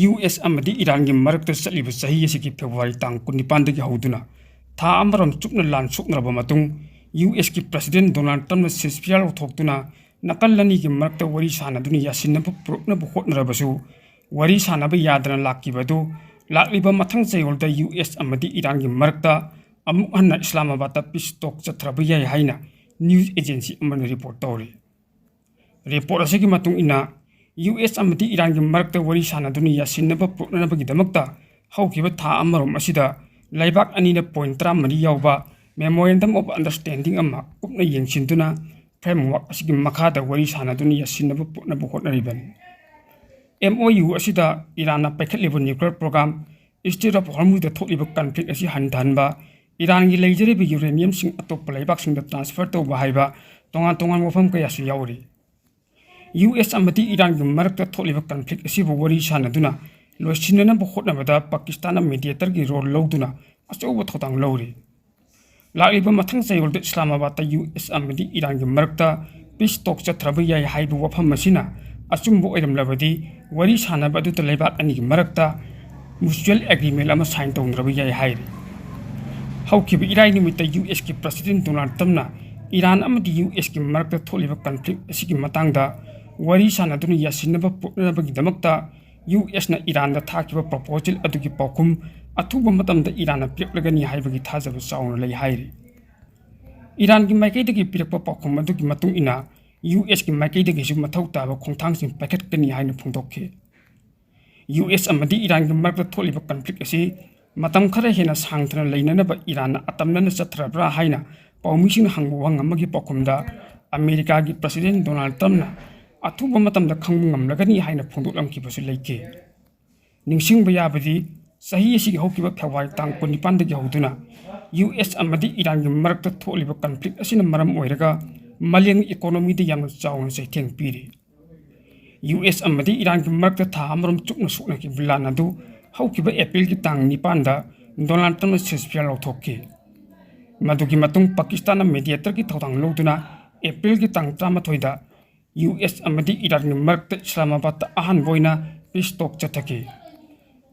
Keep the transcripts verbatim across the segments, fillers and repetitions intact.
U S ꯑꯃꯗꯤ ꯏꯔꯥꯟꯒꯤ ꯃꯔꯛꯇ ꯆꯠꯂꯤꯕ ꯆꯍꯤ ꯑꯁꯤꯒꯤ ꯐꯦꯕ꯭ꯔꯨꯋꯥꯔꯤ ꯇꯥꯡ ꯀꯨꯟꯅꯤꯄꯥꯟꯗꯒꯤ ꯍꯧꯗꯨꯅ ꯊꯥ ꯑꯃꯔꯣꯝ ꯆꯨꯞꯅ ꯂꯥꯟ ꯁꯣꯛꯅꯔꯕ ꯃꯇꯨꯡ, ꯌꯨ ꯑꯦꯁꯀꯤ ꯄ꯭ꯔꯁꯤꯗꯦꯟ ꯗꯣꯅꯥꯜꯗ ꯇ꯭ꯔꯝꯞꯅ ꯁꯤꯖꯐꯤꯌꯥꯔ ꯂꯧꯊꯣꯛꯇꯨꯅ ꯅꯥꯀꯜ ꯑꯅꯤꯒꯤ ꯃꯔꯛꯇ ꯋꯥꯔꯤ ꯁꯥꯟꯅꯗꯨꯅ ꯌꯥꯁꯤꯟꯅꯕ ꯄꯨꯔꯛꯅꯕ ꯍꯣꯠꯅꯔꯕꯁꯨ, ꯋꯥꯔꯤ ꯁꯥꯟꯅꯕ ꯌꯥꯗꯅ ꯂꯥꯛꯈꯤꯕ ꯑꯗꯨ ꯂꯥꯛꯂꯤꯕ ꯃꯊꯪ ꯆꯌꯣꯜꯗ ꯌꯨ ꯑꯦꯁ ꯑꯃꯗꯤ ꯏꯔꯥꯟꯒꯤ ꯃꯔꯛꯇ ꯑꯃꯨꯛ ꯍꯟꯅ ꯏꯁꯂꯥꯃꯥꯕꯥꯗꯇ ꯄꯤꯁ ꯇꯣꯛ ꯆꯠꯊꯔꯕ ꯌꯥꯏ ꯍꯥꯏꯅ ꯅ꯭ꯌꯨꯁ ꯑꯦꯖꯦꯟꯁꯤ ꯑꯃꯅ ꯔꯤꯄꯣꯔꯠ ꯇꯧꯔꯤ꯫ ꯔꯤꯄꯣꯔꯠ ꯑꯁꯤꯒꯤ ꯃꯇꯨꯡ ꯏꯟꯅ, ꯌꯨ ꯑꯦꯁ ꯑꯃꯗꯤ ꯏꯔꯥꯟꯒꯤ ꯃꯔꯛꯇ ꯋꯥꯔꯤ ꯁꯥꯟꯅꯗꯨꯅ ꯌꯥꯁꯤꯟꯅꯕ ꯄꯨꯔꯛꯅꯅꯕꯒꯤꯗꯃꯛꯇ ꯍꯧꯈꯤꯕ ꯊꯥ ꯑꯃꯔꯣꯝ ꯑꯁꯤꯗ ꯂꯩꯕꯥꯛ ꯑꯅꯤꯅ ꯄꯣꯏꯟꯠ ꯇꯔꯥꯃꯔꯤ ꯌꯥꯎꯕ Memorandum of Understanding ꯑꯃ ꯀꯨꯞꯅ ꯌꯦꯡꯁꯤꯟꯗꯨꯅ, framework ꯑꯁꯤꯒꯤ ꯃꯈꯥꯗ ꯋꯥꯔꯤ ꯁꯥꯟꯅꯗꯨꯅ ꯌꯥꯁꯤꯟꯅꯕ ꯄꯨꯔꯛꯅꯕ ꯍꯣꯠꯅꯔꯤꯕꯅꯤ꯫ ꯑꯦꯝ ꯑꯣ ꯌꯨ ꯑꯁꯤꯗ ꯏꯔꯥꯟꯅ ꯄꯥꯏꯈꯠꯂꯤꯕ nuclear program, Strait of Hormuz ꯗ ꯊꯣꯛꯂꯤꯕ conflict ꯑꯁꯤ ꯍꯟꯊꯍꯟꯕ, ꯏꯔꯥꯟꯒꯤ ꯂꯩꯖꯔꯤꯕ uranium ꯁꯤꯡ ꯑꯇꯣꯞꯄ ꯂꯩꯕꯥꯛꯁꯤꯡꯗ transfer ꯇꯧꯕ ꯍꯥꯏꯕ ꯇꯣꯉꯥꯟ ꯇꯣꯉꯥꯟꯕ ꯋꯥꯐꯝ ꯀꯌꯥꯁꯨ ꯌꯥꯎꯔꯤ꯫ ꯌꯨ ꯑꯦꯁ ꯑꯃꯗꯤ ꯏꯔꯥꯟꯒꯤ ꯃꯔꯛꯇ ꯊꯣꯛꯂꯤꯕ conflict ꯑꯁꯤꯕꯨ ꯋꯥꯔꯤ ꯁꯥꯟꯅꯗꯨꯅ ꯂꯣꯏꯁꯤꯟꯅꯅꯕ ꯍꯣꯠꯅꯕꯗ ꯄꯥꯀꯤꯁꯇꯥꯟꯅ mediator ꯒꯤ role ꯂꯧꯗꯨꯅ ꯑꯆꯧꯕ ꯊꯧꯗꯥꯡ ꯂꯧꯔꯤ꯫ ꯂꯥꯛꯂꯤꯕ ꯃꯊꯪ ꯆꯌꯣꯜꯗ ꯏꯁꯂꯥꯃꯥꯕꯥꯗꯇ ꯌꯨ ꯑꯦꯁ ꯑꯃꯗꯤ ꯏꯔꯥꯟꯒꯤ ꯃꯔꯛꯇ peace talk ꯆꯠꯊꯔꯕ ꯌꯥꯏ ꯍꯥꯏꯕ ꯋꯥꯐꯝ ꯑꯁꯤꯅ ꯑꯆꯨꯝꯕ ꯑꯣꯏꯔꯝꯂꯕꯗꯤ, ꯋꯥꯔꯤ ꯁꯥꯟꯅꯕ ꯑꯗꯨꯗ ꯂꯩꯕꯥꯛ ꯑꯅꯤꯒꯤ ꯃꯔꯛꯇ mutual agreement ꯑꯃ sign ꯇꯧꯅꯔꯕ ꯌꯥꯏ ꯍꯥꯏꯔꯤ꯫ ꯍꯧꯈꯤꯕ ꯏꯔꯥꯏ ꯅꯨꯃꯤꯠꯇ ꯌꯨ ꯑꯦꯁꯀꯤ ꯄ꯭ꯔꯁꯤꯗꯦꯟ ꯗꯣꯅꯥꯜꯗ ꯇ꯭ꯔꯝꯞꯅ ꯏꯔꯥꯟ ꯑꯃꯗꯤ ꯌꯨ ꯑꯦꯁꯀꯤ ꯃꯔꯛꯇ ꯊꯣꯛꯂꯤꯕ conflict ꯑꯁꯤꯒꯤ ꯃꯇꯥꯡꯗ ꯋꯥꯔꯤ ꯁꯥꯟꯅꯗꯨꯅ ꯌꯥꯁꯤꯟꯅꯕ ꯄꯨꯔꯛꯅꯅꯕꯒꯤꯗꯃꯛꯇ ꯌꯨ ꯑꯦꯁꯅ ꯏꯔꯥꯟꯗ ꯊꯥꯈꯤꯕ proposal ꯑꯗꯨꯒꯤ ꯄꯥꯎꯈꯨꯝ ꯑꯊꯨꯕ ꯃꯇꯝꯗ ꯏꯔꯥꯟꯅ ꯄꯤꯔꯛꯂꯒꯅꯤ ꯍꯥꯏꯕꯒꯤ ꯊꯥꯖꯕ ꯆꯥꯎꯅ ꯂꯩ ꯍꯥꯏꯔꯤ꯫ ꯏꯔꯥꯟꯒꯤ ꯃꯥꯏꯀꯩꯗꯒꯤ ꯄꯤꯔꯛꯄ ꯄꯥꯎꯈꯨꯝ ꯑꯗꯨꯒꯤ ꯃꯇꯨꯡ ꯏꯟꯅ, ꯌꯨ ꯑꯦꯁꯀꯤ ꯃꯥꯏꯀꯩꯗꯒꯤꯁꯨ ꯃꯊꯧ ꯇꯥꯕ ꯈꯣꯡꯊꯥꯡꯁꯤꯡ ꯄꯥꯏꯈꯠꯀꯅꯤ ꯍꯥꯏꯅ ꯐꯣꯡꯗꯣꯛꯈꯤ꯫ ꯌꯨ ꯑꯦꯁ ꯑꯃꯗꯤ ꯏꯔꯥꯟꯒꯤ ꯃꯔꯛꯇ ꯊꯣꯛꯂꯤꯕ conflict ꯑꯁꯤ ꯃꯇꯝ ꯈꯔ ꯍꯦꯟꯅ ꯁꯥꯡꯊꯅ ꯂꯩꯅꯅꯕ ꯏꯔꯥꯟꯅ ꯑꯇꯝꯅꯅ ꯆꯠꯊꯔꯕ꯭ꯔꯥ ꯍꯥꯏꯅ ꯄꯥꯎꯃꯤꯁꯤꯡꯅ ꯍꯪꯕ ꯋꯥꯍꯪ ꯑꯃꯒꯤ ꯄꯥꯎꯈꯨꯝꯗ, ꯑꯃꯦꯔꯤꯀꯥꯒꯤ ꯄ꯭ꯔꯁꯤꯗꯦꯟ ꯗꯣꯅꯥꯜꯗ ꯇ꯭ꯔꯝꯞꯅ ꯑꯊꯨꯕ ꯃꯇꯝꯗ ꯈꯪꯕ ꯉꯝꯂꯒꯅꯤ ꯍꯥꯏꯅ ꯐꯣꯡꯗꯣꯛꯂꯝꯈꯤꯕꯁꯨ ꯂꯩꯈꯤ꯫ ꯅꯤꯡꯁꯤꯡꯕ ꯌꯥꯕꯗꯤ, ꯆꯍꯤ ꯑꯁꯤꯒꯤ ꯍꯧꯈꯤꯕ ꯐꯦꯕ꯭ꯔꯨꯋꯥꯔꯤ ꯇꯥꯡ ꯀꯨꯟꯅꯤꯄꯥꯟꯗꯒꯤ ꯍꯧꯗꯨꯅ ꯌꯨ ꯑꯦꯁ ꯑꯃꯗꯤ ꯏꯔꯥꯟꯒꯤ ꯃꯔꯛꯇ ꯊꯣꯛꯂꯤꯕ conflict ꯑꯁꯤꯅ ꯃꯔꯝ ꯑꯣꯏꯔꯒ ꯃꯥꯂꯦꯝꯒꯤ economy ꯗ ꯌꯥꯝꯅ ꯆꯥꯎꯅ ꯆꯩꯊꯦꯡ ꯄꯤꯔꯤ꯫ ꯌꯨ ꯑꯦꯁ ꯑꯃꯗꯤ ꯏꯔꯥꯟꯒꯤ ꯃꯔꯛꯇ ꯊꯥ ꯑꯃꯔꯣꯝ ꯆꯨꯞꯅ ꯁꯣꯛꯅꯈꯤꯕ ꯂꯥꯟ ꯑꯗꯨ ꯍꯧꯈꯤꯕ ꯑꯦꯄ꯭ꯔꯤꯜꯒꯤ ꯇꯥꯡ ꯅꯤꯄꯥꯟꯗ ꯗꯣꯅꯥꯜꯗ ꯇ꯭ꯔꯝꯞꯅ ceasefire ꯂꯧꯊꯣꯛꯈꯤ꯫ ꯃꯗꯨꯒꯤ ꯃꯇꯨꯡ ꯄꯥꯀꯤꯁꯇꯥꯟꯅ mediator ꯒꯤ ꯊꯧꯗꯥꯡ ꯂꯧꯗꯨꯅ ꯑꯦꯄ꯭ꯔꯤꯜꯒꯤ ꯇꯥꯡ ꯇꯔꯥꯃꯥꯊꯣꯏꯗ ꯌꯨ ꯑꯦꯁ ꯑꯃꯗꯤ ꯏꯔꯥꯟꯒꯤ ꯃꯔꯛꯇ ꯏꯁꯂꯥꯃꯥꯕꯥꯗꯇ ꯑꯍꯥꯟꯕ ꯑꯣꯏꯅ ꯄꯤꯁ ꯇꯣꯛ ꯆꯠꯊꯈꯤ꯫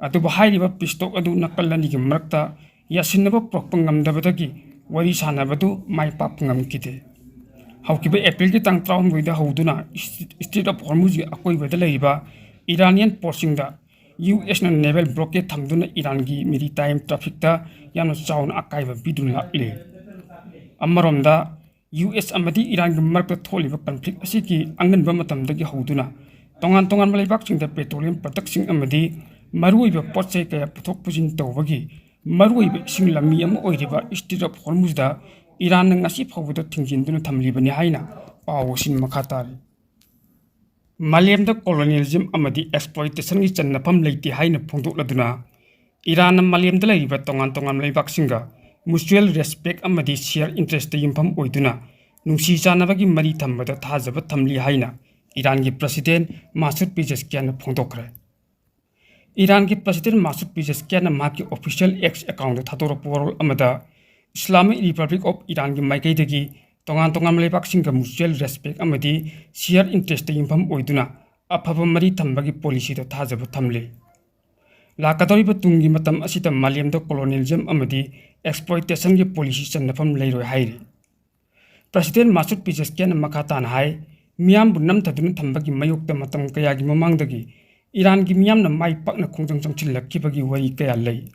ꯑꯗꯨꯕꯨ ꯍꯥꯏꯔꯤꯕ ꯄꯤꯁ ꯇꯣꯛ ꯑꯗꯨ ꯅꯥꯀꯜ ꯑꯅꯤꯒꯤ ꯃꯔꯛꯇ ꯌꯥꯁꯤꯟꯅꯕ ꯄꯨꯔꯛꯄ ꯉꯝꯗꯕꯗꯒꯤ ꯋꯥꯔꯤ ꯁꯥꯟꯅꯕꯗꯨ ꯃꯥꯏ ꯄꯥꯛꯄ ꯉꯝꯈꯤꯗꯦ꯫ ꯍꯧꯈꯤꯕ ꯑꯦꯄ꯭ꯔꯤꯜꯒꯤ ꯇꯥꯡ ꯇꯔꯥꯍꯨꯝꯗꯣꯏꯗ ꯍꯧꯗꯨꯅ ꯏꯁ-, ꯏꯁꯇ꯭ꯔꯦꯠ ꯑꯣꯐ ꯍꯣꯔꯃꯨꯖꯒꯤ ꯑꯀꯣꯏꯕꯗ ꯂꯩꯔꯤꯕ ꯏꯔꯥꯅꯤꯌꯟ ꯄꯣꯔꯠꯁꯤꯡꯗ ꯌꯨ ꯑꯦꯁꯅ ꯅꯦꯚꯦꯜ ꯕ꯭ꯂꯣꯀꯦꯗ ꯊꯝꯗꯨꯅ ꯏꯔꯥꯟꯒꯤ ꯃꯦꯔꯤꯇꯥꯏꯝ ꯇ꯭ꯔꯥꯐꯤꯛꯇ ꯌꯥꯝꯅ ꯆꯥꯎꯅ ꯑꯀꯥꯏꯕ ꯄꯤꯗꯨꯅ ꯂꯥꯛꯂꯤ꯫ ꯑꯃꯔꯣꯝꯗ, ꯌꯨ ꯑꯦꯁ ꯑꯃꯗꯤ ꯏꯔꯥꯟꯒꯤ ꯃꯔꯛꯇ ꯊꯣꯛꯂꯤꯕ ꯀꯟꯐ꯭ꯂꯤꯛ ꯑꯁꯤꯒꯤ ꯑꯉꯟꯕ ꯃꯇꯝꯗꯒꯤ ꯍꯧꯗꯨꯅ ꯇꯣꯉꯥꯟ ꯇꯣꯉꯥꯟꯕ ꯂꯩꯕꯥꯛꯁꯤꯡꯗ ꯄꯦꯇ꯭ꯔꯣꯂꯤꯌꯝ ꯄ꯭ꯔꯗꯛꯁꯤꯡ ꯑꯃꯗꯤ ꯃꯔꯨꯑꯣꯏꯕ ꯄꯣꯠ ꯆꯩ ꯀꯌꯥ ꯄꯨꯊꯣꯛ ꯄꯨꯁꯤꯟ ꯇꯧꯕꯒꯤ ꯃꯔꯨꯑꯣꯏꯕ ꯏꯁꯤꯡ ꯂꯝꯕꯤ ꯑꯃ ꯑꯣꯏꯔꯤꯕ ꯏꯁꯇ꯭ꯔꯦꯠ ꯑꯣꯐ ꯍꯣꯔꯃꯨꯖꯗ ꯏꯔꯥꯟꯅ ꯉꯁꯤ ꯐꯥꯎꯕꯗ ꯊꯤꯡꯖꯤꯟꯗꯨꯅ ꯊꯝꯂꯤꯕꯅꯤ ꯍꯥꯏꯅ ꯄꯥꯎ ꯑꯁꯤꯅ ꯃꯈꯥ ꯇꯥꯔꯤ꯫ ꯃꯥꯂꯦꯝꯗ ꯀꯣꯂꯣꯅꯤꯌꯦꯂꯤꯖꯝ ꯑꯃꯗꯤ ꯑꯦꯛꯁꯄ꯭ꯂꯣꯏꯇꯦꯁꯟꯒꯤ ꯆꯟꯅꯐꯝ ꯂꯩꯇꯦ ꯍꯥꯏꯅ ꯐꯣꯡꯗꯣꯛꯂꯗꯨꯅ ꯏꯔꯥꯟꯅ ꯃꯥꯂꯦꯝꯗ ꯂꯩꯔꯤꯕ ꯇꯣꯉꯥꯟ ꯇꯣꯉꯥꯟꯕ ꯂꯩꯕꯥꯛꯁꯤꯡꯒ ꯃ꯭ꯌꯨꯆꯨꯋꯦꯜ ꯔꯦꯁꯄꯦꯛ ꯑꯃꯗꯤ ꯁꯤꯌꯔ ꯏꯟꯇꯔꯦꯁꯇ ꯌꯨꯝꯐꯝ ꯑꯣꯏꯗꯨꯅ ꯅꯨꯡꯁꯤ ꯆꯥꯟꯅꯕꯒꯤ ꯃꯔꯤ ꯊꯝꯕꯗ ꯊꯥꯖꯕ ꯊꯝꯂꯤ ꯍꯥꯏꯅ ꯏꯔꯥꯟꯒꯤ ꯄ꯭ꯔꯁꯤꯗꯦꯟ ꯃꯥꯁꯨꯗ ꯄꯤꯖꯦꯁꯀꯤꯌꯥꯟꯅ ꯐꯣꯡꯗꯣꯛꯈ꯭ꯔꯦ꯫ ꯏꯔꯥꯟꯒꯤ ꯄ꯭ꯔꯁꯤꯗꯦꯟ ꯃꯥꯁꯨꯗ ꯄꯤꯖꯦꯁꯀꯤꯌꯥꯟꯅ ꯃꯍꯥꯛꯀꯤ ꯑꯣꯐꯤꯁꯤꯌꯦꯜ ꯑꯦꯛꯁ ꯑꯦꯀꯥꯎꯟꯗ ꯊꯥꯗꯣꯔꯛꯄ ꯋꯥꯔꯣꯜ ꯑꯃꯗ ꯏꯁꯂꯥꯃꯤꯛ ꯔꯤꯄꯕ꯭ꯂꯤꯛ ꯑꯣꯐ ꯏꯔꯥꯟꯒꯤ ꯃꯥꯏꯀꯩꯗꯒꯤ ꯇꯣꯉꯥꯟ ꯇꯣꯉꯥꯟꯕ ꯂꯩꯕꯥꯛꯁꯤꯡꯒ ꯃ꯭ꯌꯨꯆꯨꯋꯦꯜ ꯔꯦꯁꯄꯦꯛ ꯑꯃꯗꯤ ꯁꯤꯌꯔ ꯏꯟꯇꯔꯦꯁꯇ ꯌꯨꯝꯐꯝ ꯑꯣꯏꯗꯨꯅ ꯑꯐꯕ ꯃꯔꯤ ꯊꯝꯕꯒꯤ ꯄꯣꯂꯤꯁꯤꯗ ꯊꯥꯖꯕ ꯊꯝꯂꯤ꯫ ꯂꯥꯛꯀꯗꯧꯔꯤꯕ ꯇꯨꯡꯒꯤ ꯃꯇꯝ ꯑꯁꯤꯗ ꯃꯥꯂꯦꯝꯗ ꯀꯣꯂꯣꯅꯤꯌꯦꯂꯤꯖꯝ ꯑꯃꯗꯤ ꯑꯦꯛꯁꯄ꯭ꯂꯣꯏꯇꯦꯁꯟꯒꯤ ꯄꯣꯂꯤꯁꯤ ꯆꯟꯅꯐꯝ ꯂꯩꯔꯣꯏ ꯍꯥꯏꯔꯤ꯫ ꯄ꯭ꯔꯁꯤꯗꯦꯟ ꯃꯥꯁꯨꯗ ꯄꯤꯖꯦꯁꯀꯤꯌꯥꯟꯅ ꯃꯈꯥ ꯇꯥꯅ ꯍꯥꯏ, ꯃꯤꯌꯥꯝꯕꯨ ꯅꯝꯊꯗꯨꯅ ꯊꯝꯕꯒꯤ ꯃꯥꯌꯣꯛꯇ ꯃꯇꯝ ꯀꯌꯥꯒꯤ ꯃꯃꯥꯡꯗꯒꯤ ꯏꯔꯥꯟꯒꯤ ꯃꯤꯌꯥꯝꯅ ꯃꯥꯏ ꯄꯥꯛꯅ ꯈꯣꯡꯖꯪ ꯆꯪꯁꯤꯜꯂꯛꯈꯤꯕꯒꯤ ꯋꯥꯔꯤ ꯀꯌꯥ ꯂꯩ꯫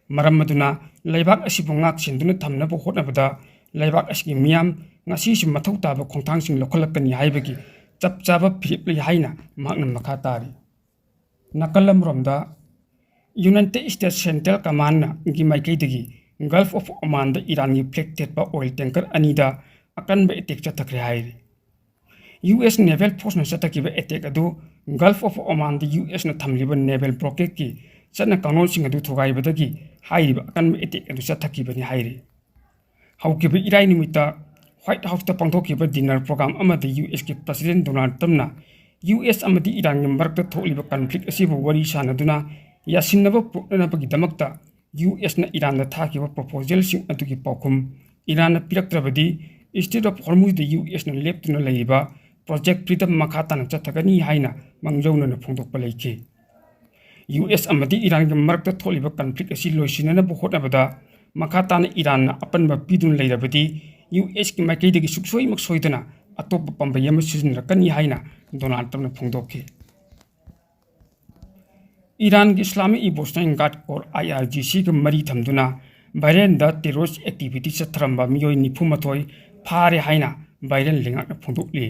ꯃꯔꯝ ꯑꯗꯨꯅ ꯂꯩꯕꯥꯛ ꯑꯁꯤꯕꯨ ꯉꯥꯛ ꯁꯦꯟꯗꯨꯅ ꯊꯝꯅꯕ ꯍꯣꯠꯅꯕꯗ ꯂꯩꯕꯥꯛ ꯑꯁꯤꯒꯤ ꯃꯤꯌꯥꯝ ꯉꯁꯤꯁꯨ ꯃꯊꯧ ꯇꯥꯕ ꯈꯣꯡꯊꯥꯡꯁꯤꯡ ꯂꯧꯈꯠꯂꯛꯀꯅꯤ ꯍꯥꯏꯕꯒꯤ ꯆꯞ ꯆꯥꯕ ꯐꯤꯔꯦꯞ ꯂꯩ ꯍꯥꯏꯅ ꯃꯍꯥꯛꯅ ꯃꯈꯥ ꯇꯥꯔꯤ꯫ ꯅꯥꯀꯜ ꯑꯃꯔꯣꯝꯗ, ꯌꯨꯅꯥꯏꯇꯦꯗ ꯁ꯭ꯇꯦꯠꯁ ꯁꯦꯟꯇ꯭ꯔꯦꯜ ꯀꯃꯥꯟꯗꯒꯤ ꯃꯥꯏꯀꯩꯗꯒꯤ ꯒꯜꯐ ꯑꯣꯐ ꯑꯣꯃꯥꯟꯗ ꯏꯔꯥꯟꯒꯤ ꯐ꯭ꯂꯦꯒ ꯊꯦꯠꯄ ꯑꯣꯏꯜ ꯇꯦꯡꯀꯔ ꯑꯅꯤꯗ ꯑꯀꯟꯕ ꯑꯦꯇꯦꯛ ꯆꯠꯊꯈ꯭ꯔꯦ ꯍꯥꯏꯔꯤ꯫ ꯌꯨ ꯑꯦꯁ ꯅꯦꯚꯦꯜ ꯐꯣꯔꯁꯅ ꯆꯠꯊꯈꯤꯕ ꯑꯦꯇꯦꯛ ꯑꯗꯨ ꯒꯜꯐ ꯑꯣꯐ ꯑꯣꯃꯥꯟꯗ ꯌꯨ ꯑꯦꯁꯅ ꯊꯝꯂꯤꯕ ꯅꯦꯚꯦꯜ ꯕ꯭ꯂꯣꯀꯦꯗꯀꯤ ꯆꯠꯅ ꯀꯥꯡꯂꯣꯟꯁꯤꯡ ꯑꯗꯨ ꯊꯨꯒꯥꯏꯕꯗꯒꯤ ꯍꯥꯏꯔꯤꯕ ꯑꯀꯟꯕ ꯑꯦꯇꯦꯛ ꯑꯗꯨ ꯆꯠꯊꯈꯤꯕꯅꯤ ꯍꯥꯏꯔꯤ꯫ ꯍꯧꯈꯤꯕ ꯏꯔꯥꯏ ꯅꯨꯃꯤꯠꯇ ꯋꯥꯏꯠ ꯍꯥꯎꯁꯇ ꯄꯥꯡꯊꯣꯛꯈꯤꯕ ꯗꯤꯅꯔ ꯄ꯭ꯔꯣꯒ꯭ꯔꯥꯝ ꯑꯃꯗ ꯌꯨ ꯑꯦꯁꯀꯤ ꯄ꯭ꯔꯁꯤꯗꯦꯟ ꯗꯣꯅꯥꯜꯗ ꯇ꯭ꯔꯝꯞꯅ ꯌꯨ ꯑꯦꯁ ꯑꯃꯗꯤ ꯏꯔꯥꯟꯒꯤ ꯃꯔꯛꯇ ꯊꯣꯛꯂꯤꯕ ꯀꯟꯐ꯭ꯂꯤꯛ ꯑꯁꯤꯕꯨ ꯋꯥꯔꯤ ꯁꯥꯅꯗꯨꯅ ꯌꯥꯁꯤꯟꯅꯕ ꯄꯨꯔꯛꯅꯅꯕꯒꯤꯗꯃꯛꯇ ꯌꯨ ꯑꯦꯁꯅ ꯏꯔꯥꯟꯗ ꯊꯥꯈꯤꯕ ꯄ꯭ꯔꯣꯄꯣꯖꯦꯜꯁꯤꯡ ꯑꯗꯨꯒꯤ ꯄꯥꯎꯈꯨꯝ ꯏꯔꯥꯟꯅ ꯄꯤꯔꯛꯇ꯭ꯔꯕꯗꯤ ꯏꯁꯇ꯭ꯔꯦꯠ ꯑꯣꯐ ꯍꯣꯔꯃꯨꯖꯗ ꯌꯨ ꯑꯦꯁꯅ ꯂꯦꯞꯇꯨꯅ ꯂꯩꯔꯤꯕ Project Freedom ꯃꯈꯥ ꯇꯥꯅ ꯆꯠꯊꯒꯅꯤ ꯍꯥꯏꯅ ꯃꯥꯡꯖꯧꯅꯅ ꯐꯣꯡꯗꯣꯛꯄ ꯂꯩꯈꯤ꯫ ꯌꯨ ꯑꯦꯁ ꯑꯃꯗꯤ ꯏꯔꯥꯟꯒꯤ ꯃꯔꯛꯇ ꯊꯣꯛꯂꯤꯕ conflict ꯑꯁꯤ ꯂꯣꯏꯁꯤꯟꯅꯅꯕ ꯍꯣꯠꯅꯕꯗ ꯃꯈꯥ ꯇꯥꯅ ꯏꯔꯥꯟꯅ ꯑꯄꯟꯕ ꯄꯤꯗꯨꯅ ꯂꯩꯔꯕꯗꯤ ꯌꯨ ꯑꯦꯁꯀꯤ ꯃꯥꯏꯀꯩꯗꯒꯤ ꯁꯨꯛꯁꯣꯏꯃꯛ ꯁꯣꯏꯗꯅ ꯑꯇꯣꯞꯄ ꯄꯥꯝꯕꯩ ꯑꯃ ꯁꯤꯖꯤꯟꯅꯔꯛꯀꯅꯤ ꯍꯥꯏꯅ ꯗꯣꯅꯥꯜꯗ ꯇ꯭ꯔꯝꯞꯅ ꯐꯣꯡꯗꯣꯛꯈꯤ꯫ ꯏꯔꯥꯟꯒꯤ Islamic Revolutionary Guard Corps, I R G C ꯒ ꯃꯔꯤ ꯊꯝꯗꯨꯅ ꯕꯍꯔꯦꯟꯗ terrorist activity ꯆꯠꯊꯔꯝꯕ ꯃꯤꯑꯣꯏ ꯅꯤꯐꯨ ꯃꯥꯊꯣꯏ ꯐꯥꯔꯦ ꯍꯥꯏꯅ ꯕꯍꯔꯦꯟ ꯂꯩꯉꯥꯛꯅ ꯐꯣꯡꯗꯣꯛꯂꯤ꯫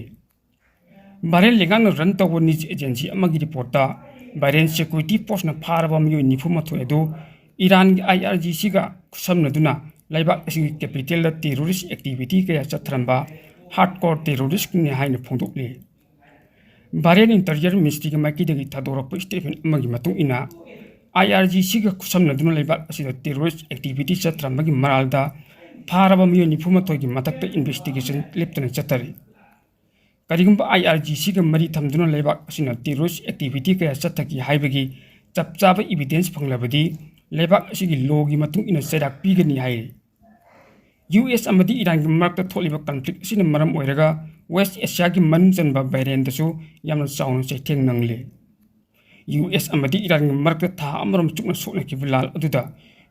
ꯕꯍꯔꯦꯟ ꯂꯩꯉꯥꯛꯅ run ꯇꯧꯕ news agency ꯑꯃꯒꯤ reportꯇ ꯕꯍꯔꯦꯟ security forceꯅ ꯐꯥꯔꯕ ꯃꯤꯑꯣꯏ ꯅꯤꯐꯨ ꯃꯥꯊꯣꯏ ꯑꯗꯨ ꯏꯔꯥꯟꯒꯤ I R G C ꯒ ꯈꯨꯠꯁꯝꯅꯗꯨꯅ ꯂꯩꯕꯥꯛ ꯑꯁꯤꯒꯤ capitalꯗ terrorist activity ꯀꯌꯥ ꯆꯠꯊꯔꯝꯕ hardcore terroristꯅꯤ ꯍꯥꯏꯅ ꯐꯣꯡꯗꯣꯛꯂꯤ꯫ ꯕꯍꯔꯦꯟ Interior Ministryꯒꯤ ꯃꯥꯏꯀꯩꯗꯒꯤ ꯊꯥꯗꯣꯔꯛꯄ statement ꯑꯃꯒꯤ ꯃꯇꯨꯡ ꯏꯟꯅ, I R G C ꯒ ꯈꯨꯠꯁꯝꯅꯗꯨꯅ ꯂꯩꯕꯥꯛ ꯑꯁꯤꯗ terrorist activity ꯆꯠꯊꯔꯝꯕꯒꯤ ꯃꯔꯥꯜꯗ ꯐꯥꯔꯕ ꯃꯤꯑꯣꯏ ꯅꯤꯐꯨ ꯃꯥꯊꯣꯏꯒꯤ ꯃꯊꯛꯇ investigation ꯂꯦꯞꯇꯅ ꯆꯠꯊꯔꯤ꯫ ꯀꯔꯤꯒꯨꯝꯕ I R G C ꯒ ꯃꯔꯤ ꯊꯝꯗꯨꯅ ꯂꯩꯕꯥꯛ ꯑꯁꯤꯅ terrorist activity ꯀꯌꯥ ꯆꯠꯊꯈꯤ ꯍꯥꯏꯕꯒꯤ ꯆꯞ ꯆꯥꯕ evidence ꯐꯪꯂꯕꯗꯤ ꯂꯩꯕꯥꯛ ꯑꯁꯤꯒꯤ lawꯒꯤ ꯃꯇꯨꯡ ꯏꯟꯅ ꯆꯩꯔꯥꯛ ꯄꯤꯒꯅꯤ ꯍꯥꯏꯔꯤ꯫ ꯌꯨ ꯑꯦꯁ ꯑꯃꯗꯤ ꯏꯔꯥꯟꯒꯤ ꯃꯔꯛꯇ ꯊꯣꯛꯂꯤꯕ conflict ꯑꯁꯤꯅ ꯃꯔꯝ ꯑꯣꯏꯔꯒ West Asiaꯒꯤ ꯃꯅꯨꯡ ꯆꯟꯕ ꯕꯍꯔꯦꯟꯗꯁꯨ ꯌꯥꯝꯅ ꯆꯥꯎꯅ ꯆꯩꯊꯦꯡ ꯅꯪꯂꯤ꯫ ꯌꯨ ꯑꯦꯁ ꯑꯃꯗꯤ ꯏꯔꯥꯟꯒꯤ ꯃꯔꯛꯇ ꯊꯥ ꯑꯃꯔꯣꯝ ꯆꯨꯞꯅ ꯁꯣꯛꯅꯈꯤꯕ ꯂꯥꯜ ꯑꯗꯨꯗ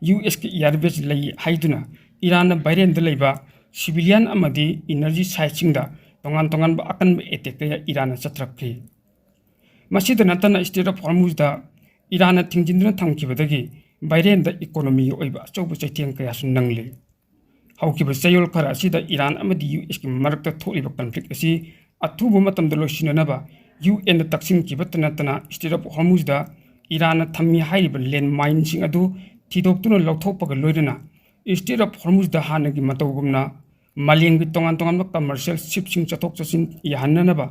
ꯌꯨ ꯑꯦꯁꯀꯤ air base ꯂꯩ ꯍꯥꯏꯗꯨꯅ ꯏꯔꯥꯟꯅ ꯕꯍꯔꯦꯟꯗ ꯂꯩꯕ civilian ꯑꯃꯗꯤ energy siteꯁꯤꯡꯗ ꯇꯣꯉꯥꯟ ꯇꯣꯉꯥꯟꯕ ꯑꯀꯟꯕ attack ꯀꯌꯥ ꯏꯔꯥꯟꯅ ꯆꯠꯊꯔꯛꯈꯤ꯫ ꯃꯁꯤꯗ ꯅꯠꯇꯅ Strait of Hormuzꯗ ꯏꯔꯥꯟꯅ ꯊꯤꯡꯖꯤꯟꯗꯨꯅ ꯊꯝꯈꯤꯕꯗꯒꯤ ꯕꯍꯔꯦꯟꯗ economyꯒꯤ ꯑꯣꯏꯕ ꯑꯆꯧꯕ ꯆꯩꯊꯦꯡ ꯀꯌꯥꯁꯨ ꯅꯪꯂꯤ꯫ ꯍꯧꯈꯤꯕ ꯆꯌꯣꯜ ꯈꯔ ꯑꯁꯤꯗ ꯏꯔꯥꯟ ꯑꯃꯗꯤ ꯌꯨ ꯑꯦꯁꯀꯤ ꯃꯔꯛꯇ ꯊꯣꯛꯂꯤꯕ conflict ꯑꯁꯤ ꯑꯊꯨꯕ ꯃꯇꯝꯗ ꯂꯣꯏꯁꯤꯟꯅꯅꯕ ꯌꯨ ꯑꯦꯟꯗ ꯇꯛꯁꯤꯟꯈꯤꯕꯇ ꯅꯠꯇꯅ Strait of Hormuzꯗ ꯏꯔꯥꯟꯅ ꯊꯝꯃꯤ ꯍꯥꯏꯔꯤꯕ landmineꯁꯤꯡ ꯑꯗꯨ ꯊꯤꯗꯣꯛꯇꯨꯅ ꯂꯧꯊꯣꯛꯄꯒ ꯂꯣꯏꯅꯅ Strait of Hormuzꯗ ꯍꯥꯟꯅꯒꯤ ꯃꯇꯧꯒꯨꯝꯅ ꯃꯥꯂꯦꯝꯒꯤ ꯇꯣꯉꯥꯟ ꯇꯣꯉꯥꯟꯕ commercial shipꯁꯤꯡ ꯆꯠꯊꯣꯛ ꯆꯠꯁꯤꯟ ꯌꯥꯍꯟꯅꯅꯕ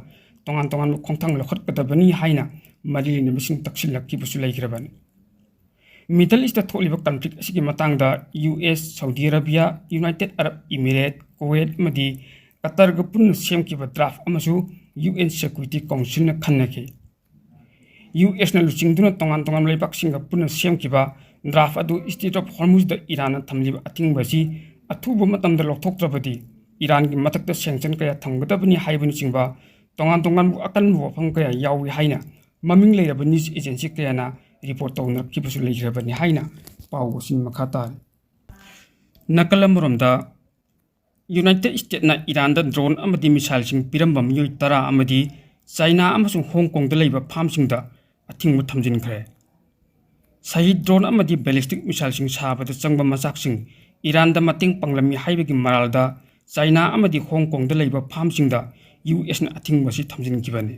ꯇꯣꯉꯥꯟ ꯇꯣꯉꯥꯟꯕ ꯈꯣꯡꯊꯥꯡ ꯂꯧꯈꯠꯀꯗꯕꯅꯤ ꯍꯥꯏꯅ ꯃꯔꯤ ꯂꯩꯅꯕꯁꯤꯡ ꯇꯛꯁꯤꯜꯂꯛꯈꯤꯕꯁꯨ ꯂꯩꯈ꯭ꯔꯕꯅꯤ꯫ Middle Eastꯇ ꯊꯣꯛꯂꯤꯕ conflict ꯑꯁꯤꯒꯤ ꯃꯇꯥꯡꯗ U S, Saudi Arabia, united Arab Emirate, Kuwait ꯑꯃꯗꯤ ꯀꯇꯔꯒ ꯄꯨꯟꯅ ꯁꯦꯝꯈꯤꯕ draft ꯑꯃꯁꯨ ꯌꯨ ꯑꯦꯟ Security Councilꯅ ꯈꯟꯅꯈꯤ꯫ ꯌꯨ ꯑꯦꯁꯅ ꯂꯨꯆꯤꯡꯗꯨꯅ ꯇꯣꯉꯥꯟ ꯇꯣꯉꯥꯟꯕ ꯂꯩꯕꯥꯛꯁꯤꯡꯒ ꯄꯨꯟꯅ ꯁꯦꯝꯈꯤꯕ draft ꯑꯗꯨ Strait of Hormuzꯗ ꯏꯔꯥꯟꯅ ꯊꯝꯂꯤꯕ ꯑꯊꯤꯡꯕ ꯑꯁꯤ ꯑꯊꯨꯕ ꯃꯇꯝꯗ ꯂꯧꯊꯣꯛꯇ꯭ꯔꯕꯗꯤ ꯏꯔꯥꯟꯒꯤ ꯃꯊꯛꯇ sanction ꯀꯌꯥ ꯊꯝꯒꯗꯕꯅꯤ ꯍꯥꯏꯕꯅꯆꯤꯡꯕ ꯇꯣꯉꯥꯟ ꯇꯣꯉꯥꯟꯕ ꯑꯀꯟꯕ ꯋꯥꯐꯝ ꯀꯌꯥ ꯌꯥꯎꯏ ꯍꯥꯏꯅ ꯃꯃꯤꯡ ꯂꯩꯔꯕ news agency ꯀꯌꯥꯅ report ꯇꯧꯅꯔꯛꯈꯤꯕꯁꯨ ꯂꯩꯈ꯭ꯔꯕꯅꯤ ꯍꯥꯏꯅ ꯄꯥꯎ ꯑꯁꯤ ꯃꯈꯥ ꯇꯥꯔꯤ꯫ ꯅꯥꯀꯜ ꯑꯃꯔꯣꯝꯗ, United Statesꯅ ꯏꯔꯥꯟꯗ drone ꯑꯃꯗꯤ missileꯁꯤꯡ ꯄꯤꯔꯝꯕ ꯃꯤꯑꯣꯏ ꯇꯔꯥ ꯑꯃꯗꯤ ꯆꯥꯏꯅꯥ ꯑꯃꯁꯨꯡ ꯍꯣꯡ ꯀꯣꯡꯗ ꯂꯩꯕ farmꯁꯤꯡꯗ ꯑꯊꯤꯡꯕ ꯊꯝꯖꯤꯟꯈ꯭ꯔꯦ꯫ Shahed drone ꯑꯃꯗꯤ ballistic missileꯁꯤꯡ ꯁꯥꯕꯗ ꯆꯪꯕ ꯃꯆꯥꯛꯁꯤꯡ ꯏꯔꯥꯟꯗ ꯃꯇꯦꯡ ꯄꯥꯡꯂꯝꯃꯤ ꯍꯥꯏꯕꯒꯤ ꯃꯔꯥꯜꯗ ꯆꯥꯏꯅꯥ ꯑꯃꯗꯤ ꯍꯣꯡ ꯀꯣꯡꯗ ꯂꯩꯕ farmꯁꯤꯡꯗ USꯅ ꯑꯊꯤꯡꯕ ꯑꯁꯤ ꯊꯝꯖꯤꯟꯈꯤꯕꯅꯤ꯫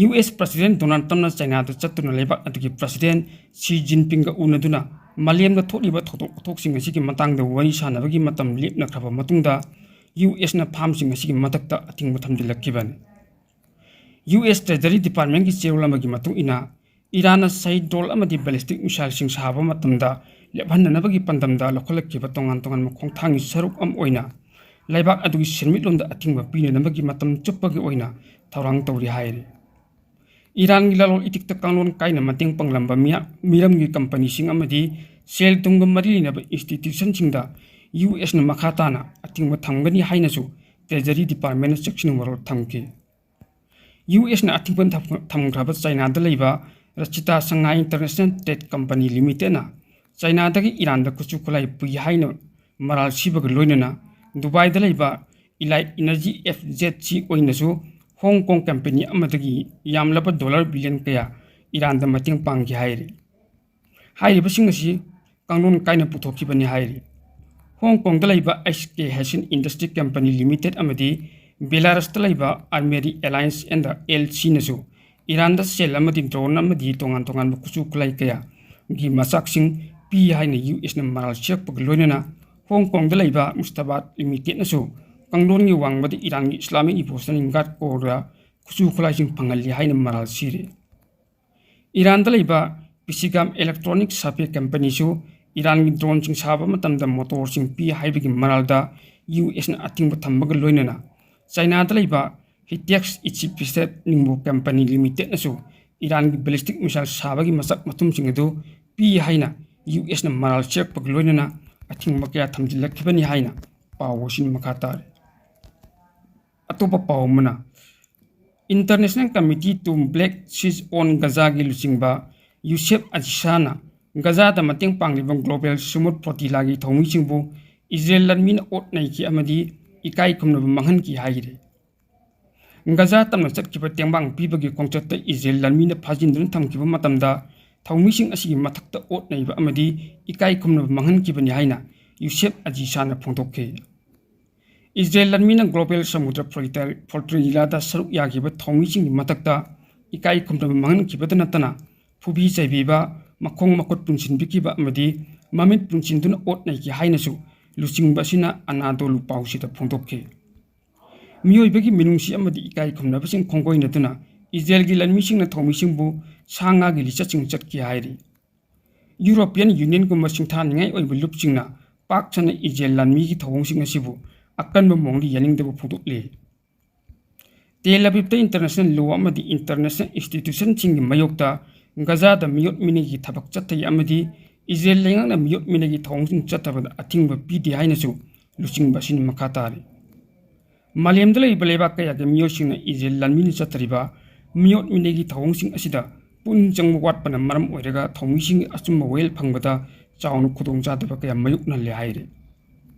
US President Donald Trumpꯅ ꯆꯥꯏꯅꯥꯗ ꯆꯠꯇꯨꯅ ꯂꯩꯕꯥꯛ ꯑꯗꯨꯒꯤ President Xi Jinpingꯒ ꯎꯅꯗꯨꯅ ꯃꯥꯂꯦꯝꯗ ꯊꯣꯛꯂꯤꯕ ꯊꯧꯗꯣꯛ ꯋꯥꯊꯣꯛꯁꯤꯡ ꯑꯁꯤꯒꯤ ꯃꯇꯥꯡꯗ ꯋꯥꯔꯤ ꯁꯥꯟꯅꯕꯒꯤ ꯃꯇꯝ ꯂꯦꯞꯅꯈ꯭ꯔꯕ ꯃꯇꯨꯡꯗ USꯅ farmꯁꯤꯡ ꯑꯁꯤꯒꯤ ꯃꯊꯛꯇ ꯑꯊꯤꯡꯕ ꯊꯝꯖꯤꯜꯂꯛꯈꯤꯕꯅꯤ꯫ US Treasury Departmentꯀꯤ ꯆꯦꯔꯣꯜ ꯑꯃꯒꯤ ꯃꯇꯨꯡ ꯏꯟꯅ, ꯏꯔꯥꯟꯅ shahed drone ꯑꯃꯗꯤ ballistic missileꯁꯤꯡ ꯁꯥꯕ ꯃꯇꯝꯗ ꯂꯦꯞꯍꯟꯅꯅꯕꯒꯤ ꯄꯥꯟꯗꯝꯗ ꯂꯧꯈꯠꯂꯛꯈꯤꯕ ꯇꯣꯉꯥꯟ ꯇꯣꯉꯥꯟꯕ ꯈꯣꯡꯊꯥꯡꯒꯤ ꯁꯔꯨꯛ ꯑꯃ ꯑꯣꯏꯅ ꯂꯩꯕꯥꯛ ꯑꯗꯨꯒꯤ ꯁꯦꯟꯃꯤꯠꯂꯣꯟꯗ ꯑꯊꯤꯡꯕ ꯄꯤꯅꯅꯕꯒꯤ ꯃꯇꯝ ꯆꯨꯞꯄꯒꯤ ꯑꯣꯏꯅ ꯊꯧꯔꯥꯡ ꯇꯧꯔꯤ ꯍꯥꯏꯔꯤ꯫ ꯏꯔꯥꯟꯒꯤ ꯂꯂꯣꯟ ꯏꯇꯤꯛꯇ ꯀꯥꯡꯂꯣꯟ ꯀꯥꯏꯅ ꯃꯇꯦꯡ ꯄꯥꯡꯂꯝꯕ ꯃꯤꯌꯥ-, ꯃꯤꯔꯝꯒꯤ companyꯁꯤꯡ ꯑꯃꯗꯤ ꯁꯦꯜ ꯊꯨꯝꯒ ꯃꯔꯤ ꯂꯩꯅꯕ institutionꯁꯤꯡꯗ USꯅ ꯃꯈꯥ ꯇꯥꯅ ꯑꯊꯤꯡꯕ ꯊꯝꯒꯅꯤ ꯍꯥꯏꯅꯁꯨ Treasury Departmentꯅ ꯆꯦꯛꯁꯤꯟ ꯋꯥꯔꯣꯜ ꯊꯝꯈꯤ꯫ USꯅ ꯑꯊꯤꯡꯕ ꯊꯝ-, ꯊꯝꯈ꯭ꯔꯕ ꯆꯥꯏꯅꯥꯗ ꯂꯩꯕ Rachita Shanghai International Trade Company Limitedꯅ ꯆꯥꯏꯅꯥꯗꯒꯤ ꯏꯔꯥꯟꯗ ꯈꯨꯠꯁꯨ ꯈꯨꯠꯂꯥꯏ ꯄꯨꯏ ꯍꯥꯏꯅ ꯃꯔꯥꯜ ꯁꯤꯕꯒ ꯂꯣꯏꯅꯅ ꯗꯨꯕꯥꯏꯗ ꯂꯩꯕ Elite Energy F Z C ꯑꯣꯏꯅꯁꯨ ꯍꯣꯡ ꯀꯣꯡ company ꯑꯃꯗꯒꯤ ꯌꯥꯝꯂꯕ dollar billion ꯀꯌꯥ ꯏꯔꯥꯟꯗ ꯃꯇꯦꯡ ꯄꯥꯡꯈꯤ ꯍꯥꯏꯔꯤ꯫ ꯍꯥꯏꯔꯤꯕꯁꯤꯡ ꯑꯁꯤ ꯀꯥꯡꯂꯣꯟ ꯀꯥꯏꯅ ꯄꯨꯊꯣꯛꯈꯤꯕꯅꯤ ꯍꯥꯏꯔꯤ꯫ ꯍꯣꯡ ꯀꯣꯡꯗ ꯂꯩꯕ H K Haishan Industry Company Limited ꯑꯃꯗꯤ ꯕꯦꯂꯥꯔꯁꯇ ꯂꯩꯕ Armoury Alliance and L Cꯅꯁꯨ ꯏꯔꯥꯟꯗ ꯁꯦꯜ ꯑꯃꯗꯤ drone ꯑꯃꯗꯤ ꯇꯣꯉꯥꯟ ꯇꯣꯉꯥꯟꯕ ꯈꯨꯠꯁꯨ ꯈꯨꯠꯂꯥꯏ ꯀꯌꯥꯒꯤ ꯃꯆꯥꯛꯁꯤꯡ ꯄꯤ ꯍꯥꯏꯅ USꯅ ꯃꯔꯥꯜ ꯁꯤꯔꯛꯄꯒ ꯂꯣꯏꯅꯅ ꯍꯣꯡ ꯀꯣꯡꯗ ꯂꯩꯕ Murtabaad Limitedꯅꯁꯨ ꯀꯥꯡꯂꯣꯟꯒꯤ ꯋꯥꯡꯃꯗ ꯏꯔꯥꯟꯒꯤ Islamic Revolutionary Guard Corpsꯇ ꯈꯨꯠꯁꯨ ꯈꯨꯠꯂꯥꯏꯁꯤꯡ ꯐꯪꯍꯜꯂꯤ ꯍꯥꯏꯅ ꯃꯔꯥꯜ ꯁꯤꯔꯤ꯫ ꯏꯔꯥꯟꯗ ꯂꯩꯕ Pishigam Electronic Survey Companyꯁꯨ ꯏꯔꯥꯟꯒꯤ droneꯁꯤꯡ ꯁꯥꯕ ꯃꯇꯝꯗ motorꯁꯤꯡ ꯄꯤ ꯍꯥꯏꯕꯒꯤ ꯃꯔꯥꯜꯗ USꯅ ꯑꯊꯤꯡꯕ ꯊꯝꯕꯒ ꯂꯣꯏꯅꯅ ꯆꯥꯏꯅꯥꯗ ꯂꯩꯕ Hitex Aerospace Ningbo Company Limitedꯅꯁꯨ ꯏꯔꯥꯟꯒꯤ ballistic missile ꯁꯥꯕꯒꯤ ꯃꯁꯛ ꯃꯊꯨꯝꯁꯤꯡ ꯑꯗꯨ ꯄꯤ ꯍꯥꯏꯅ USꯅ ꯃꯔꯥꯜ ꯁꯤꯔꯛꯄꯒ ꯂꯣꯏꯅꯅ ꯑꯊꯤꯡꯕ ꯀꯌꯥ ꯊꯝꯖꯤꯜꯂꯛꯈꯤꯕꯅꯤ ꯍꯥꯏꯅ ꯄꯥꯎ ꯑꯁꯤꯅ ꯃꯈꯥ ꯇꯥꯔꯤ꯫ ꯑꯇꯣꯞꯄ ꯄꯥꯎ ꯑꯃꯅ, International Committee to Black Siege on Gaza-ꯒꯤ ꯂꯨꯆꯤꯡꯕ ꯌꯨꯁꯦꯐ ꯑꯖꯤꯁꯥꯅ ꯒꯖꯥꯗ ꯃꯇꯦꯡ ꯄꯥꯡꯂꯤꯕ Global Sumud Flotilla-ꯒꯤ ꯊꯧꯃꯤꯁꯤꯡꯕꯨ ꯏꯖꯔꯦꯜ ꯂꯥꯟꯃꯤꯅ ꯑꯣꯠ ꯅꯩꯈꯤ ꯑꯃꯗꯤ ꯏꯀꯥꯏ ꯈꯨꯝꯅꯕ ꯃꯥꯡꯍꯟꯈꯤ ꯍꯥꯏꯔꯤ꯫ ꯒꯖꯥ ꯇꯝꯅ ꯆꯠꯈꯤꯕ ꯇꯦꯡꯕꯥꯡ ꯄꯤꯕꯒꯤ ꯈꯣꯡꯆꯠꯇ ꯏꯖꯔꯦꯜ ꯂꯥꯟꯃꯤꯅ ꯐꯥꯖꯤꯟꯗꯨꯅ ꯊꯝꯈꯤꯕ ꯃꯇꯝꯗ ꯊꯧꯃꯤꯁꯤꯡ ꯑꯁꯤꯒꯤ ꯃꯊꯛꯇ ꯑꯣꯠ ꯅꯩꯕ ꯑꯃꯗꯤ ꯏꯀꯥꯏ ꯈꯨꯝꯅꯕ ꯃꯥꯡꯍꯟꯈꯤꯕꯅꯤ ꯍꯥꯏꯅ ꯌꯨꯁꯦꯐ ꯑꯖꯤꯁꯥꯅ ꯐꯣꯡꯗꯣꯛꯈꯤ꯫ ꯏꯖꯔꯦꯜ ꯂꯥꯟꯃꯤꯅ Global Sumud Flotilla-, Flotilla-ꯗ ꯁꯔꯨꯛ ꯌꯥꯈꯤꯕ ꯊꯧꯃꯤꯁꯤꯡꯒꯤ ꯃꯊꯛꯇ ꯏꯀꯥꯏ ꯈꯨꯝꯅꯕ ꯃꯥꯡꯍꯟꯈꯤꯕꯇ ꯅꯠꯇꯅ ꯐꯨꯕꯤ ꯆꯩꯕꯤꯕ, ꯃꯈꯣꯡ ꯃꯈꯨꯠ ꯄꯨꯟꯁꯤꯟꯕꯤꯈꯤꯕ ꯑꯃꯗꯤ ꯃꯃꯤꯠ ꯄꯨꯟꯁꯤꯟꯗꯨꯅ ꯑꯣꯠ ꯅꯩꯈꯤ ꯍꯥꯏꯅꯁꯨ ꯂꯨꯆꯤꯡꯕ ꯑꯁꯤꯅ ꯑꯅꯥꯗꯣꯂꯨ ꯄꯥꯎꯁꯤꯗ ꯐꯣꯡꯗꯣꯛꯈꯤ꯫ ꯃꯤꯑꯣꯏꯕꯒꯤ ꯃꯤꯅꯨꯡꯁꯤ ꯑꯃꯗꯤ ꯏꯀꯥꯏ ꯈꯨꯝꯅꯕꯁꯤꯡ ꯈꯣꯡꯒꯣꯏꯅꯗꯨꯅ ꯏꯖꯔꯦꯜꯒꯤ ꯂꯥꯟꯃꯤꯁꯤꯡꯅ ꯊꯧꯃꯤꯁꯤꯡꯕꯨ ꯁꯥ ꯉꯥꯒꯤ ꯂꯤꯆꯠꯁꯤꯡ ꯆꯠꯈꯤ ꯍꯥꯏꯔꯤ꯫ European Union-ꯒꯨꯝꯕ ꯁꯤꯡꯊꯥꯅꯤꯡꯉꯥꯏ ꯑꯣꯏꯕ ꯂꯨꯞꯁꯤꯡꯅ ꯄꯥꯛ ꯁꯟꯅ ꯏꯖꯔꯦꯜ ꯂꯥꯟꯃꯤꯒꯤ ꯊꯧꯑꯣꯡꯁꯤꯡ ꯑꯁꯤꯕꯨ ꯑꯀꯟꯕ ꯃꯑꯣꯡꯗ ꯌꯥꯅꯤꯡꯗꯕ ꯐꯣꯡꯗꯣꯛꯂꯤ꯫ ꯇꯦꯜ ꯑꯕꯤꯕꯇ international law ꯑꯃꯗꯤ international institution-ꯁꯤꯡꯒꯤ ꯃꯥꯌꯣꯛꯇ ꯒꯖꯥꯗ ꯃꯤꯑꯣꯠ ꯃꯤꯅꯩꯒꯤ ꯊꯕꯛ ꯆꯠꯊꯩ ꯑꯃꯗꯤ ꯏꯖꯔꯦꯜ ꯂꯩꯉꯥꯛꯅ ꯃꯤꯑꯣꯠ ꯃꯤꯅꯩꯒꯤ ꯊꯧꯑꯣꯡꯁꯤꯡ ꯆꯠꯊꯕꯗ ꯑꯊꯤꯡꯕ ꯄꯤꯗꯦ ꯍꯥꯏꯅꯁꯨ ꯂꯨꯆꯤꯡꯕ ꯑꯁꯤꯅ ꯃꯈꯥ ꯇꯥꯔꯤ꯫ ꯃꯥꯂꯦꯝꯗ ꯂꯩꯔꯤꯕ ꯂꯩꯕꯥꯛ ꯀꯌꯥꯒꯤ ꯃꯤꯑꯣꯏꯁꯤꯡꯅ ꯏꯖꯔꯦꯜ ꯂꯥꯟꯃꯤꯅ ꯆꯠꯊꯔꯤꯕ ꯃꯤꯑꯣꯠ ꯃꯤꯅꯩꯒꯤ ꯊꯧꯑꯣꯡꯁꯤꯡ ꯑꯁꯤꯗ ꯄꯨꯛꯅꯤꯡ ꯆꯪꯕ ꯋꯥꯠꯄꯅ ꯃꯔꯝ ꯑꯣꯏꯔꯒ ꯊꯧꯃꯤꯁꯤꯡꯒꯤ ꯑꯆꯨꯝꯕ ꯋꯥꯌꯦꯜ ꯐꯪꯕꯗ ꯆꯥꯎꯅ ꯈꯨꯗꯣꯡꯆꯥꯗꯕ ꯀꯌꯥ ꯃꯥꯌꯣꯛꯅꯍꯜꯂꯦ ꯍꯥꯏꯔꯤ꯫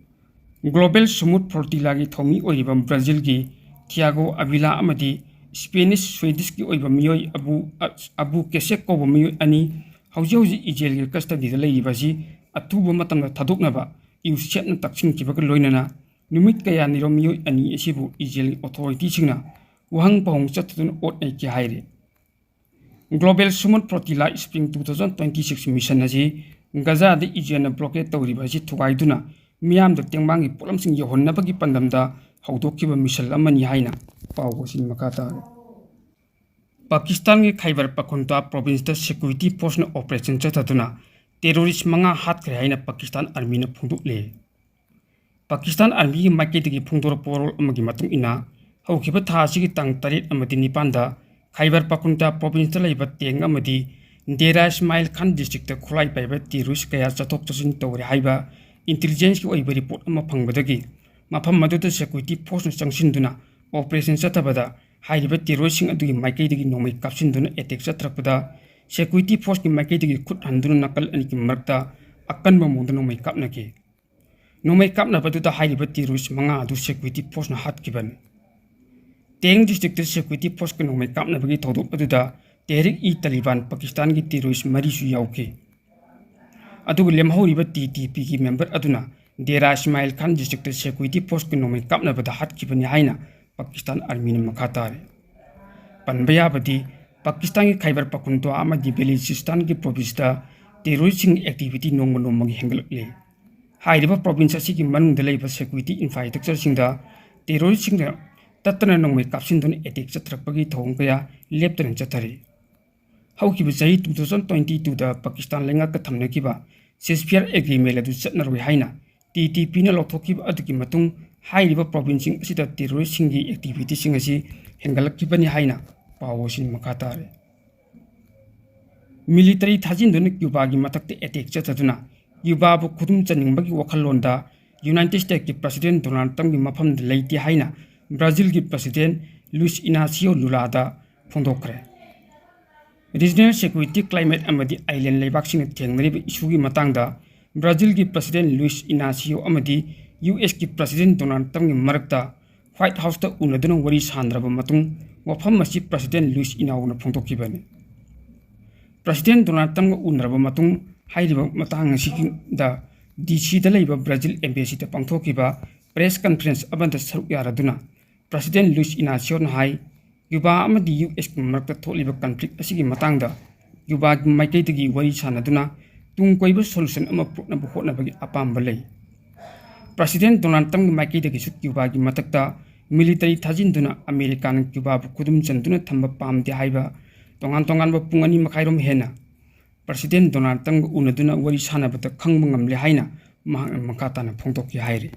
Global Sumud Flotilla-ꯒꯤ ꯊꯧꯃꯤ ꯑꯣꯏꯔꯤꯕ ꯕ꯭ꯔꯥꯖꯤꯜꯒꯤ ꯊꯤꯌꯥꯒꯣ ꯑꯕꯤꯂꯥ ꯑꯃꯗꯤ ꯁ꯭ꯄꯦꯅꯤꯁ ꯁ꯭ꯋꯦꯗꯤꯁꯀꯤ ꯑꯣꯏꯕ ꯃꯤꯑꯣꯏ ꯑꯕꯨ, ꯑ, ꯑꯕꯨ ꯀꯦꯁꯦꯛ ꯀꯧꯕ ꯃꯤꯑꯣꯏ ꯑꯅꯤ ꯍꯧꯖꯤꯛ ꯍꯧꯖꯤꯛ ꯏꯖꯔꯦꯜꯒꯤ custody-ꯗ ꯂꯩꯔꯤꯕ ꯑꯁꯤ ꯑꯊꯨꯕ ꯃꯇꯝꯗ ꯊꯥꯗꯣꯛꯅꯕ ꯌꯨꯁꯦꯞꯅ ꯇꯛꯁꯤꯟꯈꯤꯕꯒ ꯂꯣꯏꯅꯅ ꯅꯨꯃꯤꯠ ꯀꯌꯥꯅꯤꯔꯣꯝ ꯃꯤꯑꯣꯏ ꯑꯅꯤ ꯑꯁꯤꯕꯨ ꯏꯖꯔꯦꯜꯒꯤ authority-ꯁꯤꯡꯅ ꯋꯥꯍꯪ ꯄꯥꯎꯍꯪ ꯆꯠꯊꯗꯨꯅ ꯑꯣꯠ ꯅꯩꯈꯤ ꯍꯥꯏꯔꯤ꯫ Global Sumud Flotilla Spring two thousand twenty-six mission ꯑꯁꯤ ꯒꯖꯥꯗ ꯏꯖꯔꯦꯜꯅ blockade ꯇꯧꯔꯤꯕ ꯑꯁꯤ ꯊꯨꯒꯥꯏꯗꯨꯅ ꯃꯤꯌꯥꯝꯗ ꯇꯦꯡꯕꯥꯡꯒꯤ ꯄꯣꯠꯂꯝꯁꯤꯡ ꯌꯧꯍꯟꯅꯕꯒꯤ ꯄꯥꯟꯗꯝꯗ ꯍꯧꯗꯣꯛꯈꯤꯕ mission ꯑꯃꯅꯤ ꯍꯥꯏꯅ ꯄꯥꯎ ꯑꯁꯤꯅ ꯃꯈꯥ ꯇꯥꯔꯤ꯫ ꯄꯥꯀꯤꯁꯇꯥꯟꯒꯤ ꯈꯥꯏꯕꯔ ꯄꯈꯨꯟꯇꯥ province-ꯇ security force-ꯅ operation ꯆꯠꯊꯗꯨꯅ terrorist ꯃꯉꯥ ꯍꯥꯠꯈ꯭ꯔꯦ ꯍꯥꯏꯅ ꯄꯥꯀꯤꯁꯇꯥꯟ army-ꯅ ꯐꯣꯡꯗꯣꯛꯂꯦ꯫ ꯄꯥꯀꯤꯁꯇꯥꯟ army-ꯒꯤ ꯃꯥꯏꯀꯩꯗꯒꯤ ꯐꯣꯡꯗꯣꯔꯛꯄ ꯋꯥꯔꯣꯜ ꯑꯃꯒꯤ ꯃꯇꯨꯡ ꯏꯟꯅ, ꯍꯧꯈꯤꯕ ꯊꯥ ꯑꯁꯤꯒꯤ ꯇꯥꯡ ꯇꯔꯦꯠ ꯑꯃꯗꯤ ꯅꯤꯄꯥꯟꯗ ꯈꯥꯏꯕꯔ ꯄꯈꯨꯟꯇꯥ province-ꯇ ꯂꯩꯕ tank ꯑꯃꯗꯤ ꯗꯦꯔꯥ ꯏꯁꯃꯥꯏꯜ ꯈꯥꯟ district-ꯇ ꯈꯨꯠꯂꯥꯏ ꯄꯥꯏꯕ terrorist ꯀꯌꯥ ꯆꯠꯊꯣꯛ ꯆꯠꯁꯤꯟ ꯇꯧꯔꯦ ꯍꯥꯏꯕ intelligence-ꯀꯤ ꯑꯣꯏꯕ report ꯑꯃ ꯐꯪꯕꯗꯒꯤ ꯃꯐꯝ ꯑꯗꯨꯗ security force-ꯅ ꯆꯪꯁꯤꯟꯗꯨꯅ operation ꯆꯠꯊꯕꯗ ꯍꯥꯏꯔꯤꯕ terroristꯁꯤꯡ ꯑꯗꯨꯒꯤ ꯃꯥꯏꯀꯩꯗꯒꯤ ꯅꯣꯡꯃꯩ ꯀꯥꯞꯁꯤꯟꯗꯨꯅ attack ꯆꯠꯊꯔꯛꯄꯗ security forceꯀꯤ ꯃꯥꯏꯀꯩꯗꯒꯤ ꯈꯨꯠ ꯍꯟꯗꯨꯅ ꯅꯥꯀꯜ ꯑꯅꯤꯒꯤ ꯃꯔꯛꯇ ꯑꯀꯟꯕ ꯃꯑꯣꯡꯗ ꯅꯣꯡꯃꯩ ꯀꯥꯞꯅꯈꯤ꯫ ꯅꯣꯡꯃꯩ ꯀꯥꯞꯅꯕꯗꯨꯗ ꯍꯥꯏꯔꯤꯕ terrorist ꯃꯉꯥ ꯑꯗꯨ security forceꯅ ꯍꯥꯠꯈꯤꯕꯅꯤ꯫ ꯇꯦꯡ districtꯇ security forceꯀ ꯅꯣꯡꯃꯩ ꯀꯥꯞꯅꯕꯒꯤ ꯊꯧꯗꯣꯛ ꯑꯗꯨꯗ ꯇꯦꯍꯔꯤꯛ-ꯏ-ꯇꯥꯂꯤꯕꯥꯟ ꯄꯥꯀꯤꯁꯇꯥꯟꯒꯤ terrorist ꯃꯔꯤꯁꯨ ꯌꯥꯎꯈꯤ꯫ ꯑꯗꯨꯒ ꯂꯦꯝꯍꯧꯔꯤꯕ TTPꯒꯤ member ꯑꯗꯨꯅ ꯗꯦꯔꯥ ꯏꯁꯃꯥꯏꯜ ꯈꯥꯟ districtꯇ security forceꯀ ꯅꯣꯡꯃꯩ ꯀꯥꯞꯅꯕꯗ ꯍꯥꯠꯈꯤꯕꯅꯤ ꯍꯥꯏꯅ ꯄꯥꯀꯤꯁꯇꯥꯟ Armyꯅ ꯃꯈꯥ ꯇꯥꯔꯤ꯫ ꯄꯟꯕ ꯌꯥꯕꯗꯤ, ꯄꯥꯀꯤꯁꯇꯥꯟꯒꯤ ꯈꯥꯏꯕꯔ ꯄꯈꯨꯟꯇ꯭ꯋꯥ ꯑꯃꯗꯤ ꯕꯦꯂꯨꯆꯤꯁꯇꯥꯟꯒꯤ provinceꯇ terroristꯁꯤꯡꯒꯤ activity ꯅꯣꯡꯃ ꯅꯣꯡꯃꯒꯤ ꯍꯦꯟꯒꯠꯂꯛꯂꯤ꯫ ꯍꯥꯏꯔꯤꯕ province ꯑꯁꯤꯒꯤ ꯃꯅꯨꯡꯗ ꯂꯩꯕ security infrastructureꯁꯤꯡꯗ terroristꯁꯤꯡꯅ ꯇꯠꯇꯅ ꯅꯣꯡꯃꯩ ꯀꯥꯞꯁꯤꯟꯗꯨꯅ attack ꯆꯠꯊꯔꯛꯄꯒꯤ ꯊꯧꯑꯣꯡ ꯀꯌꯥ ꯂꯦꯞꯇꯅ ꯆꯠꯊꯔꯤ꯫ ꯍꯧꯈꯤꯕ ꯆꯍꯤ two thousand twenty twoꯗ Pakistan ꯂꯩꯉꯥꯛꯀ ꯊꯝꯅꯈꯤꯕ ceasefire agreement ꯑꯗꯨ ꯆꯠꯅꯔꯣꯏ ꯍꯥꯏꯅ TTPꯅ ꯂꯧꯊꯣꯛꯈꯤꯕ ꯑꯗꯨꯒꯤ ꯃꯇꯨꯡ ꯍꯥꯏꯔꯤꯕ provinceꯁꯤꯡ ꯑꯁꯤꯗ terroristꯁꯤꯡꯒꯤ activityꯁꯤꯡ ꯑꯁꯤ ꯍꯦꯟꯒꯠꯂꯛꯈꯤꯕꯅꯤ ꯍꯥꯏꯅ ꯄꯥꯎ ꯑꯁꯤꯅ ꯃꯈꯥ ꯇꯥꯔꯤ꯫ Military ꯊꯥꯖꯤꯟꯗꯨꯅ ꯀ꯭ꯌꯨꯕꯥꯒꯤ ꯃꯊꯛꯇ attack ꯆꯠꯊꯗꯨꯅ ꯀ꯭ꯌꯨꯕꯥꯕꯨ ꯈꯨꯗꯨꯝ ꯆꯟꯅꯤꯡꯕꯒꯤ ꯋꯥꯈꯜꯂꯣꯟꯗ United Statesꯀꯤ President Donald Trumpꯀꯤ ꯃꯐꯝꯗ ꯂꯩꯇꯦ ꯍꯥꯏꯅ ꯕ꯭ꯔꯥꯖꯤꯜꯒꯤ President Luiz Inacio Lulada ꯐꯣꯡꯗꯣꯛꯈ꯭ꯔꯦ꯫ Regional security climate ꯑꯃꯗꯤ island ꯂꯩꯕꯥꯛꯁꯤꯡꯅ ꯊꯦꯡꯅꯔꯤꯕ issueꯒꯤ ꯃꯇꯥꯡꯗ ꯕ꯭ꯔꯥꯖꯤꯜꯒꯤ President Luiz Inacio ꯑꯃꯗꯤ USꯀꯤ President Donald Trumpꯀꯤ ꯃꯔꯛꯇ White Houseꯇ ꯎꯅꯗꯨꯅ ꯋꯥꯔꯤ ꯁꯥꯟꯅꯔꯕ ꯃꯇꯨꯡ ꯋꯥꯐꯝ ꯑꯁꯤ President Luiz Inacioꯅ ꯐꯣꯡꯗꯣꯛꯈꯤꯕꯅꯤ꯫ President Donald Trumpꯀ ꯎꯅꯔꯕ ꯃꯇꯨꯡ ꯍꯥꯏꯔꯤꯕ ꯃꯇꯥꯡ ꯑꯁꯤꯗ DCꯗ ꯂꯩꯕ Brazil embassyꯗ ꯄꯥꯡꯊꯣꯛꯈꯤꯕ press conference ꯑꯃꯗ ꯁꯔꯨꯛ ꯌꯥꯔꯗꯨꯅ President Luiz Inacioꯅ ꯍꯥꯏ, ꯀ꯭ꯌꯨꯕꯥ ꯑꯃꯗꯤ USꯀꯤ ꯃꯔꯛꯇ ꯊꯣꯛꯂꯤꯕ conflict ꯑꯁꯤꯒꯤ ꯃꯇꯥꯡꯗ ꯀ꯭ꯌꯨꯕꯥꯒꯤ ꯃꯥꯏꯀꯩꯗꯒꯤ ꯋꯥꯔꯤ ꯁꯥꯟꯅꯗꯨꯅ ꯇꯨꯡ ꯀꯣꯏꯕ solution ꯑꯃ ꯄꯨꯔꯛꯅꯕ ꯍꯣꯠꯅꯕꯒꯤ ꯑꯄꯥꯝꯕ ꯂꯩ꯫ President Donald Trumpꯀꯤ ꯃꯥꯏꯀꯩꯗꯒꯤꯁꯨ ꯀ꯭ꯌꯨꯕꯥꯒꯤ ꯃꯊꯛꯇ military ꯊꯥꯖꯤꯟꯗꯨꯅ ꯑꯃꯦꯔꯤꯀꯥꯅ ꯀ꯭ꯌꯨꯕꯥꯕꯨ ꯈꯨꯗꯨꯝ ꯆꯟꯗꯨꯅ ꯊꯝꯕ ꯄꯥꯝꯗꯦ ꯍꯥꯏꯕ ꯇꯣꯉꯥꯟ ꯇꯣꯉꯥꯟꯕ ꯄꯨꯡ ꯑꯅꯤ ꯃꯈꯥꯏꯔꯣꯝ ꯍꯦꯟꯅ President Donald Trumpꯀ ꯎꯅꯗꯨꯅ ꯋꯥꯔꯤ ꯁꯥꯟꯅꯕꯗ ꯈꯪꯕ ꯉꯝꯂꯦ ꯍꯥꯏꯅ ꯃꯍꯥꯛꯅ ꯃꯈꯥ ꯇꯥꯅ ꯐꯣꯡꯗꯣꯛꯈꯤ ꯍꯥꯏꯔꯤ꯫